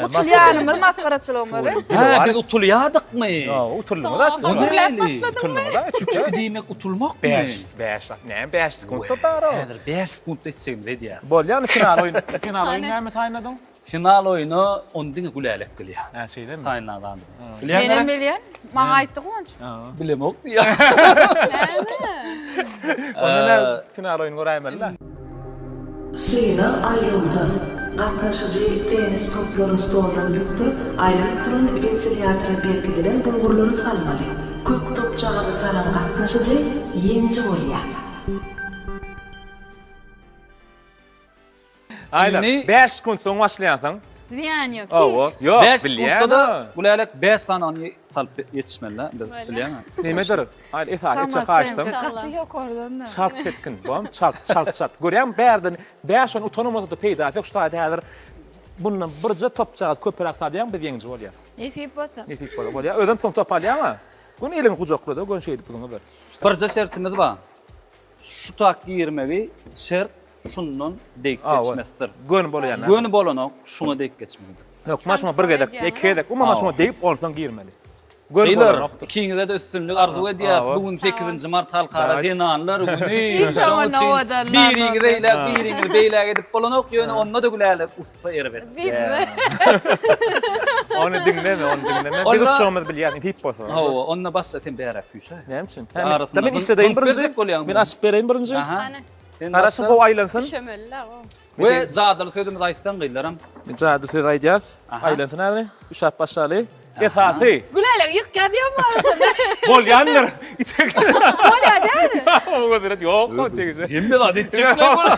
utulýanymyzy, masgaraçylygymyzy. Hä, biz utulýadykmy? Ýok, utuldyňyz a siz. O Gürläp näli? başladyňmy? Üçki diýmek utulmakmy? 5, 5, näme 5 sekuntda bar o. Häzir 5 sekuntda etjegimizi edýäs. Bolýamy final oýun? Final oýun näme taýynladyň? Final oýny ony diňe Gülälek bilýär. Hä, şeýlemi? Taýynlan zadyny. Bilýäňmi? Menem bilýän. Maňa aýtdy Guwanç. Bilemok diýýär. Näme? Onda näme final oýun göräýmeli-dä. Synag aýlawda gatnaşyjy tennis toplaryny stoldan bökdürip, aýlanyp duran wentilýatora berkidilen bulgurlara salmaly. Köp topjagazy salan gatnaşyjy ýeňiji bolýar. Aýlar, Indi- 5 sekunt soň başlaýansyň. Zyýan ýok. Hawa, ýok, 5 bilýän. sekuntda-da Gülälek 5 sanyny salyp ýetişmeli-dä, biz bilýäňmi? Nemedir? Aýlar, esasy etjek haýyşdym. Gaty ýokardan-da. Çalt sepgin, bom, çalt, çalt, çalt. Görýäňmi, bärden 5 on utanamasa-da peýdasy ýok, şu taýda häzir bundan birje topjagaz köpräk salýaň, biz ýeňiji bolýas. Nesip bolsa. Nesip bolsa bolýar. Özem soň top alýaň-a. Göni eliňi gujakla-da, göni şeýdip zyňyber. Birje şertimiz bar. Şu tak girmegi şert şundan degip geçmesidir. Göni bolýan. Göni bolanok, şuňa degip geçmelidir. Hökman şuňa bir gezek, iki gezek, umuman şuňa degip onsoň girmeli. Göni Gyzlar, bolanokdyr. ikiňize-de üstünlik arzuw edýäs. Bu gün 8-nji mart Halkara zenanlar güni. Şonuň üçin biriňiz eýläk, biriňiz beýläk edip bolanok, ýöne onda-da Gülälek ussa erbet. Ony diňleme, ony diňleme. Biz uçjagymyzy bilýäs, nesip bolsa. Hawa, onda başla sen bäräk süýşä. Näme üçin? Da men işledeýin birinji. Men açyp bereýin birinji. Garaşyň gowy aýlansyn. Üşemeli-dä o. We jadyly sözümizi aýtsaň gyzlaram. Jadyly söz aýdýas. Aýlansyn häzir. Üşäp başlaly. Esasy. Gülälek ýyk ýazýarmy arasynda? Bolýandyr. Itek. Bolýar dälmi? Ýok, o tegije. Hemme zat etjekler bul.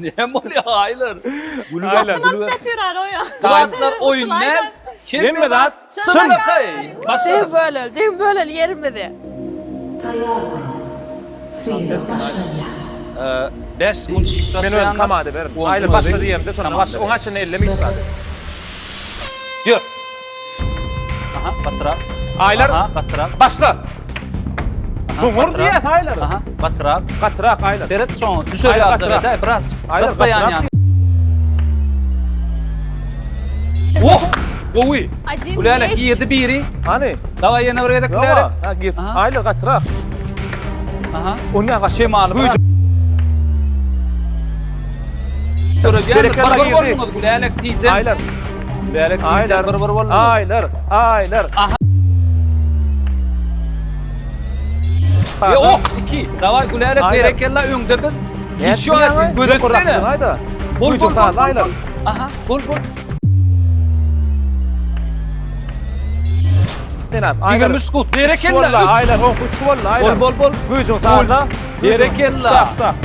Näme bolýar aýlar? Aýlar. Otyrar o ýa. Bu zatlar oýun däl. Hemme zat çynlakaý. Deň böleli, deň böleli ýerimizi. Taýýar boluň. Synag başlanýar. 5 sekunt Men özüm komanda berin. Aýlar başla diýemde şonda baş, oňa çenli elleme hiç zady. Ýör. Aha, gatyrak. Aýlar. Aha, gatyrak. Başla. Buňur diýýäs aýlar. Aha, gatyrak. Gatyrak aýlar. Seret şoňa, düşer ýalyja edäý, biraz. Aýlar gatyrak. Oh! Gowy. Gülälek girdi biri. Hany? Daway ýene bir gezek Gülälek. Ha, gir. Aýlar gatyrak. Aha. Onda gaç. Şemaly. Güýç. Berekella girdi. Gülälek tijen. Aýlar. Gülälek tijen bir bir boldy. Aýlar. Aýlar. Aha. Ýok, 2. Daway Gülälek berekella öňde biz. Hiç ýok, gözetmene. Bol bol bol. Aha, bol bol. Senap, aýlar. 23 sekund. Berekella. Aýlar, on üç boldy, aýlar. Bol bol bol. Güýjüň sazla. Berekella. Stop, stop.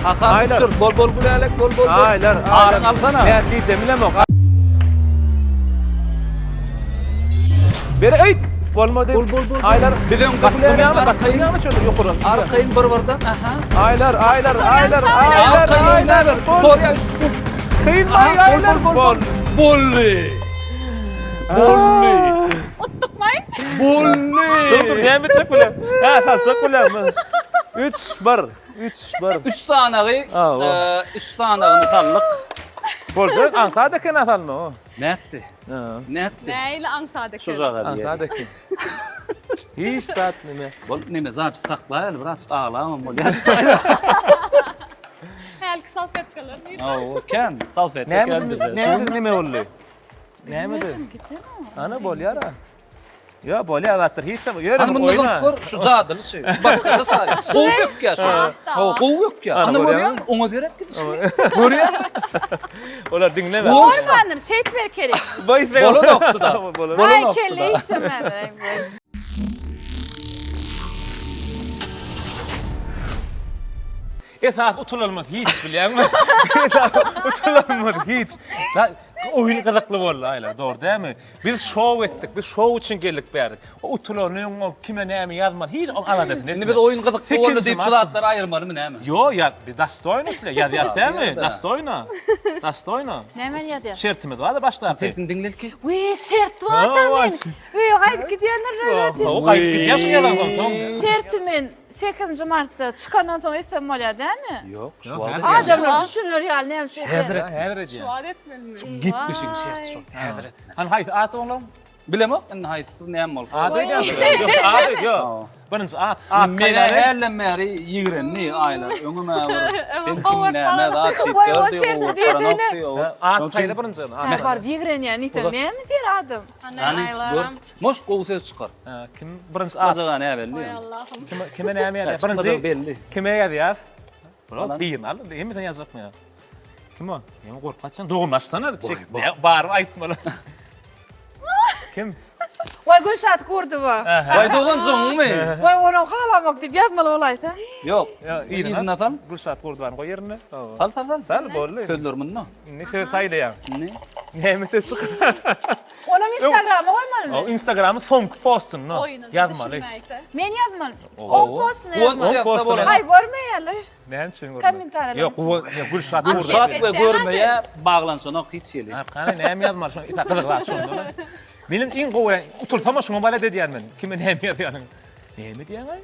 Hasap düşür. Bol bol Gülälek bol bol. Aýlar, aýlar. Alsana. Näme diýjegimi bilemok. Beri eýt! Bolmady. Bol bol bol. Aýlar. Biz öňde Gatyldym ýaly, gatyldym ýaly şöyle ýokary. Arkaýyn bir birden. Aha. Aýlar, aýlar, aýlar, aýlar, aýlar. Torýa üstü. Kyn baý aýlar. Bol. Bolly. Bolly. Utdukmaý? Bolly. Dur dur näme etjek bilen? Hä, salçak bilen. 3 1 3 1 3 sanagy, 3 sanagyny saldyk. Boljak, aňsat eken salma. Nätdi? Nätdi? Nähili aňsat eken? Şu jagaz ýeri. Aňsat eken. Hiç zat neme. Bol neme zapis saklaýaly biraz aglamam bolýar. Hälki salfetkalar nirde? Hawa, kän salfetka kän bizde. Näme neme boldy? Nämedi? Ana bolýar ha. Ýa bolýar zatlar hiç ýok. Ýöne Hany munda durup gör, şu jadyly şu. Başgaça saýa. Gowy ökýär şu. Hawa, gowy ökýär. Ana görýäňmi? Oňa seret gidişini. Görýäňmi? Olar diňleme. Bolmandyr, şeýtme kerek. Bolanokdy-da. Aý, kelle işlemändir. Esasy utulanymyz hiç bilýäňmi? Esasy utulanymyz hiç. Oýun gyzykly boldy aýlar, dogry dälmi? Biz şou etdik, biz şou üçin geldik bäri. O utulanyň, o kime näme ýazmaly, hiç oň aladasyny etme. Indi biz oýun gyzykly boldy diýip şu zatlary aýyrmalymy näme? Ýo, ýa, biz dastoýno bile, ýazýas dälmi? Dastoýno. Dastoýno. Näme ýazýas? Şertimiz bar-da başdaky. Sesini diňle ilki. Wiý, şert bar-da men. Öýe gaýdyp gidýändir öýdýän. Hawa, gaýdyp gidýär şu ýazansoň soň. Şerti men Sekizinji martda çykandan soň etsem bolýar dälmi? Ýok, şu wagt Adamlar düşüner ýaly näme üçin etýär? Häzir et. Häzir edýär. Şu wagt etmelimi? Şu gepleşigiň şerti şol. Häzir etme. Hany haýsy at olam? Bilemok indi haýsysy näme bolsa. Ady aýdýarsyň. Ýok, ady ýok. Birinji at, at Menä hälden bäri ýigrenli aýlar. Öňüm-ä bir sen kim näme zat diýip Goý, o ýördi, şerti o diýdini. At saýla birinji. Hä, baryp ýigrenýän diýsem näme diýer adam? Hany gör. Может gowy söz çykar. Kim birinji at? Çykmajaga näbelli Goý ýöne. Allahym. Kime kime näme ýazýar? Çykmajagy Birinji belli. kime ýazýas? Bular birini al, hemmesini ýazjakmy ýa? Kim o? Näme gorkup gaçýaň? Dogruny açsana. Çek. Baryp aýtmaly. Kim? Waý Gülşat Gurdowa. Waý doganjygyňmy? Waý onam halamok diýip ýazmaly bolaýsa. Ýok. Yzyna sal. Gülşat Gurdowany goý ýerine. Sal sal sal. Sal boldy. Sözler munda. Indi söz saýlaýaň. Indi. Näme söz çykar? Onam Instagrama goýmalymy? O Instagramyň soňky postunda Oýuny ýazmaly. düşünmäýse. Men ýazmaly. Oň postuny Guwanç ýazmaly. ýazsa bolar. Aý görmeýärler. Näme üçin görmeýär? Kommentariýalar. Ýok, Guwa- Gülşat Gurdowa. Gülşat we görmeýä baglanyşanok hiç hili. Hany näme ýazmaly şoň gyzyk zat şonda. Meniň iň gowy utulsam şuňa balet edýän men. Kime näme ýazýanyň. Näme diýýäň aý?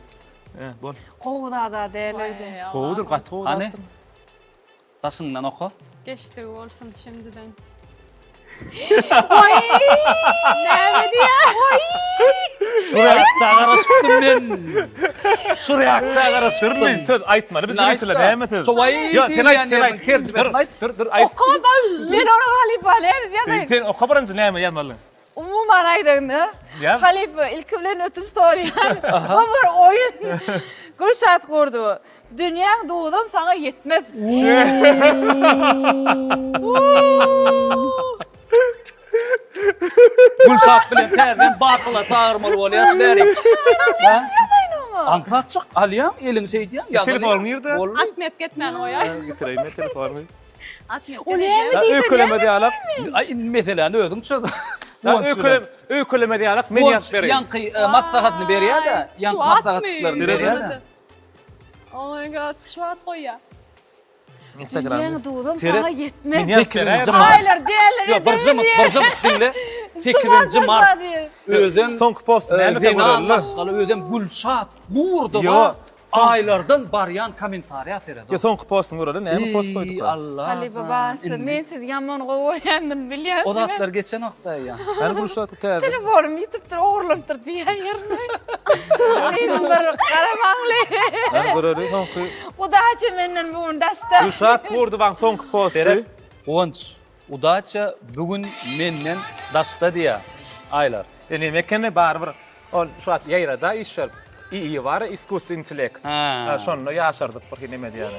Hä, bol. Gowy zada däl öýde. Gowudyr, gaty gowy Hany? zatdyr. Daşyňdan oka. Geçdigi bolsun şimdiden. Waý! Näme diýýär? Waý! Şu reaksiýa garaşypdym men. Şu reaksiýa garaşypdym. Dürli söz aýtmaly biz reaksiýalar näme söz? Şu waý Ýok, sen aýt, sen aýt. Terjime aýt. Dur, dur, aýt. Oka bal. Men ony halypa nädip ýazaýyn? Sen oka birinji näme ýazmaly? Umuman aýdanda, halypa ilki bilen ötünç soraýan. Bu bir oýun. Gülşat Gurdowa. Dünýäň duzam saňa ýetmez. Gülşat bilen täzeden batyla çagyrmaly bolýar bäri. Aňsatjyk alýaň, eliňi şeýdýäň, ýazan. Telefon nirde? Atmet getmän goýaý. Getireýin telefonymy. Atmet. O näme diýse? Öýkelemez ýalak. Aý, indi meseläni özüň çöz. Öýkelem, öýkelemez ýalak men ýazyp bereýin. Ýaňky e, maslahatyny berýär-de, ýaňky maslahatçyklaryny berýär-de. Oh my god, şu wagt goýýar. Instagram. Dünýäň duzam Seret. saňa ýetmez. Sekizinji mart. Aýlar däller Ýok, bir jymyk, bir jymyk diňle. Sekizinji mart. Özem Soňky post e, näme zenan maşgala özem Gülşat Gurdowa Ýok. aýlardan barýan kommentariýa seret. Ýok, soňky postuny göreli, näme post goýduk? Allah. Halypa bagşy, men sizi ýaman gowy görýändim bilýänsiňiz. O zatlar geçenokda ýa. Hany Gülşat täze. Telefonym ýitipdir, ogurlanypdyr diýýän ýerine. Meniň bir gara maňly. Hany göreli soňky. Udaça menden bu gün daşda. Gülşat Gurdowaň soňky posty. Seret, Guwanç. Udaça bu gün menden daşda diýýär Aýlar. E neme ekeni barybir ol şu wagt ýaýrada iş berip II bar iskusstwny intellekt. Ha. Şonda ýaşardyp bir neme diýýär.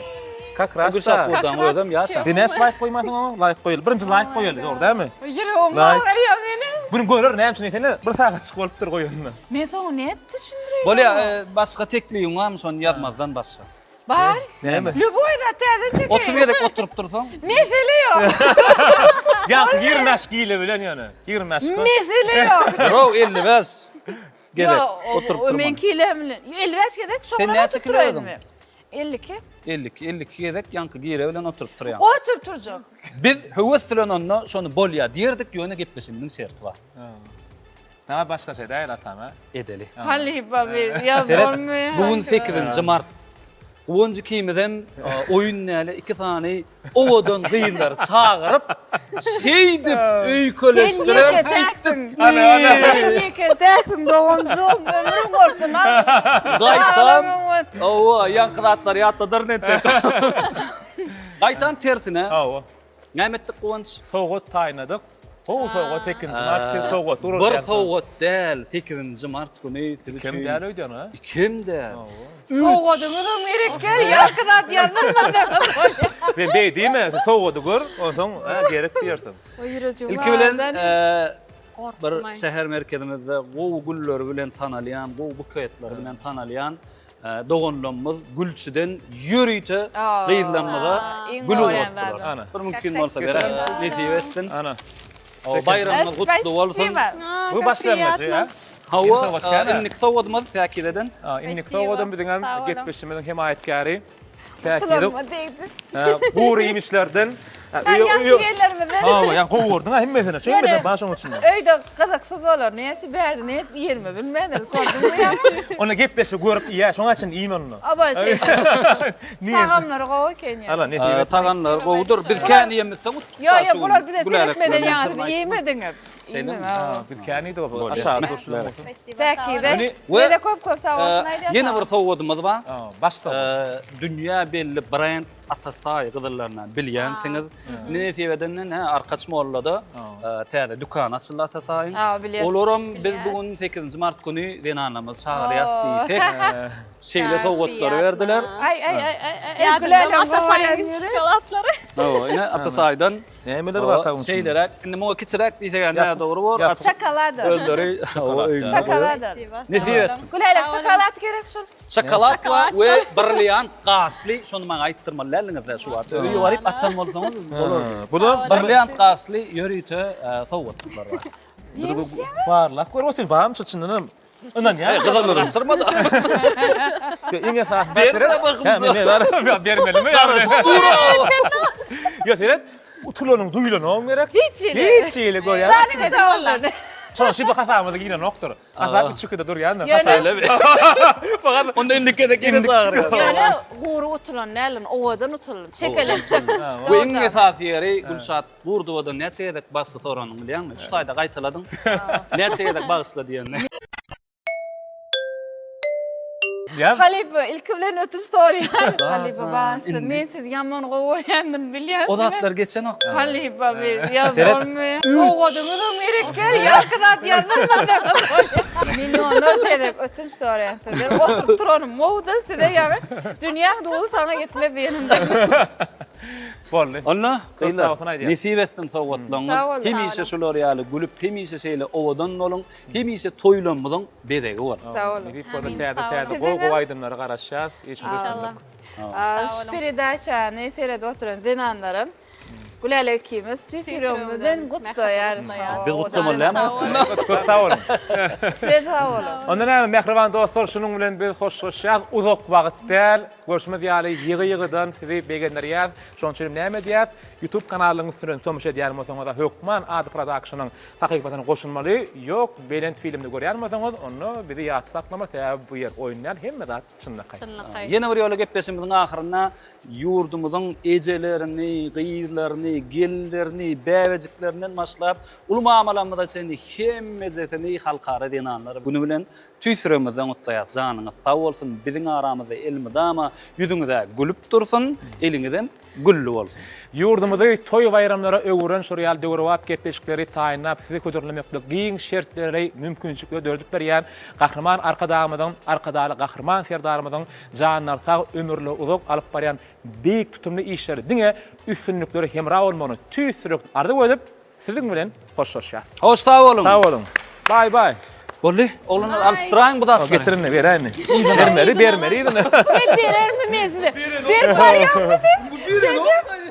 Kak ras Gülşat da. Gurdaň özem ýaşar. Dineş laýk goýmasyň oňa laýk goýaly. Birinji laýk goýaly dogry dälmi? Ýüregim Laýk. agyrýar meniň. Bunu görer näme üçin diýsene bir sagatjyk bolupdyr goýanyna. Men soň nädip düşündireýin? Bolýa, e, başga teklibiň barmy şony ýazmazdan başga? Bar. Näme? Lýuboý zat täze çekeýin. 30 gezek oturyp dursaň. Mesele ýok. Ýaňky 25 kile bilen ýöne. 25 kilo. Mesele ýok. Bro 55 gezek Ýok, oturyp o durmaly. men kile bilen. 55 gezek şoňa Sen näçe oturyp kilo duraýyn özüň? men. 52. 52, 52 gezek ýaňky gire bilen oturyp durýaň. Oturyp durjak. Biz höwes bilen onda şony bolýa diýerdik, ýöne gepleşigimiziň şerti bar. Saňa başgaça däl atam a. Edeli. Halypa biz ýa Seret, bolmaýar. bu gün 8-nji mart. Guwanç ikimizem oýun däli iki sany owadan gyzlary çagyryp, şeýdip öýkeleşdirer. Sen ýeke täksiň. Ana, ana. Sen ýeke täksiň doganjygym, ömrüň bolsun. Gaýtam, hawa, ýaňky zatlary ýatladyryn entek. Gaýtam tersine. Hawa. Näme etdik Guwanç? Sowgat taýynladyk. Gowy sowgat sekizinji mart siz sowgat urup Bir sowgat däl, sekizinji mart güni siz üçin. Ikem däl öýdýän ha? Ikem däl. Sowgadyňyzam gerek däl, ýaňky zat ýazdyrmasaňyz bolýar. Sen beý diýme, sowgady gör, onsoň gerek diýersiň. Ilki bilen bir şäher merkezimizde gowy gülleri bilen tanalýan, gowy buketleri bilen tanalýan Doganlarymyz gülçüden ýörite gyzlarymyza gül ugratdylar. Bir mümkin bolsa berer, nesip etsin. Ana. Baýramyňyz gutly bolsun. Bu başlangyjy, ha? Hawa, indiki sowgadymyz Päkizeden. Indiki sowgadam biziň hem gepleşigimiziň hemaýatkäri. Päkize. Gury iýmişlerden. Ýerlerimizden. Hawa, ýa gowy gördüň ha hemmesini. Şu hemmesini bar şoň içinde. Öýde gyzyksyz bolar. Näme üçin bärde ne edip iýerimi bilmedim. Gördüňmi ýa? Onda gepleşigi görüp iýä, şoň üçin iýme onda. Aba şeý. Tagamlary gowy eken ýa. Ala nesip et. Tagamlary gowudyr. Biz kän iýemizsoň utduk. Ýo, ýo, bular bize seretmeden ýaňy iýmediňiz. Şeýlemi? Biz kän iýdik. Aşagy durşuna bolsun. Päkize. Size köp köp sag bolsun aýdýan. Ýene bir sowgadymyz bar. Baş sowgat. Dünýä belli brend Atasaý gyzyllaryndan bilýänsiňiz. Indi nesip edende nä Arkaç mollada täze dükan açyldy Atasaýyň. Olaram biz bu gün 8-nji mart güni zenanlarymyzy çagyrýas diýsek, şeýle sowgatlary berdiler. Aý aý aý aý. Gülälek şokolatlary. Hawa, ine Atasaýdan Nämeler bar tabyň içinde? Şeýleräk, indi muňa kiçiräk diýsek hem nädogry bor. Şokolada. Özleri Şokolada. Nesip etsin. Gülälek şokolad gerek şol. Şokolad bar we brilliant gaşly, şony maňa aýtdyrmaly däldiňiz-dä şu wagt. Öýe baryp açan bolsaňyz bolardy. Bu da brilliant gaşly ýörite sowgatlyklar bar. Barlap gör otyr, barmyş içinden hem. Ynanýar. Gyzylyny gaçyrma-da. Iň esasy Ber-de bakymça. Bermelimi? Garaşyp dur-a. Ýok, seret, utulanyň duýulanyň gerek. Hiç hili. Hiç hili görýän. Janyňa sag bolsun. Şonuň üçin bu hasabymyza girenokdyr. Hasap üç ikide durýandyr. Şeýlemi? Onda indiki gezek ýene çagyrýar. Ýöne gury utulan däldim, owadan utuldym. Çekeleşdim. We iň esasy ýeri Gülşat Gurdowadan näçe gezek bagyşla soranyny bilýäňmi? Şu taýda gaýtaladyň. Näçe gezek bagyşla diýenini. Halypa ilki bilen ötünç soraýan. Halypa bagyşla men sizi ýaman gowy görýändim bilýänsiňiz. O zatlar geçenok. Halypa biz ýa bolmaýar. Sowgadyňyzam gerek däl ýaňky zat ýazdyrmasaňyz bolýar. Millionlarça gezek ötünç soraýan sizden. Oturyp turanym gowudy size ýaňy dünýäň duzy saňa ýetmez diýenimde. Boldy. Onda gyzlar nesip etsin sowgatlaryňyz. Hemişe şular ýaly gülüp hemişe şeýle owadan boluň. Hemişe toýlarymyzyň bezegi boluň. Sag boluň. Nesip bolsa täze täze gowy gowy aýdymlara garaşýas. Işiňizde üstünlik. Şu peredaçany seredip oturan zenanlaram Gülälek ikimiz tüýs ýüregimizden gutlaýarys. Biz gutlamaly dälmi aslynda? Köp sag boluň. Siz sag boluň. Onda näme mähriban dostlar şunuň bilen biz hoşlaşýas. Uzak wagt däl. Görşümiz ýaly ýygy-ýygydan sizi begendirýäs. Şonuň üçin hem näme edýäs? Youtube kanalynyň üstünden tomaşa edýän bolsaňyz hökman Ady Production-yň sahypasyna goşulmaly. Ýok, Belent filmde görýän bolsaňyz, onda bizi ýatda saklama, sebäbi bu ýer oýun däl, hemme zat çynlakaý. Çynlakaý. Ýene bir ýola gepleşigimiziň ahyrynda ýurdumyzyň ejelerini, gyzlaryny, gelinlerini, bäbejiklerinden başlap, uly mamalarymyza çenli hemmejesini Halkara zenanlar güni bilen Tüýs ýüregimizden gutlaýas janyňyz sag bolsun biziň aramyzda elmydama ýüzüňiz-ä gülüp dursun eliňizem gülli bolsun. Ýurdumyzy toý-baýramlara öwüren şol ýaly döwrebap gepleşikleri taýynlap size hödürlemeklik giň şertleri, mümkinçilikleri döredip berýän Gahryman Arkadagymyzyň, Arkadagly Gahryman Serdarymyzyň janlary sag, ömürleri uzak alyp barýan beýik tutumly işleri diňe üstünliklere hemra bolmagyny tüýs ýürekden arzuw edip, Siziň bilen hoşlaşýas. Hoş sag boluň. Sag boluň. Baý baý. Boldy. Oglanlar alyşdyraýyň bu zatlary. Getir indi beräýin. Bermeli, bermeli yzyna. Men berermi men size? Berip barýarmy sen?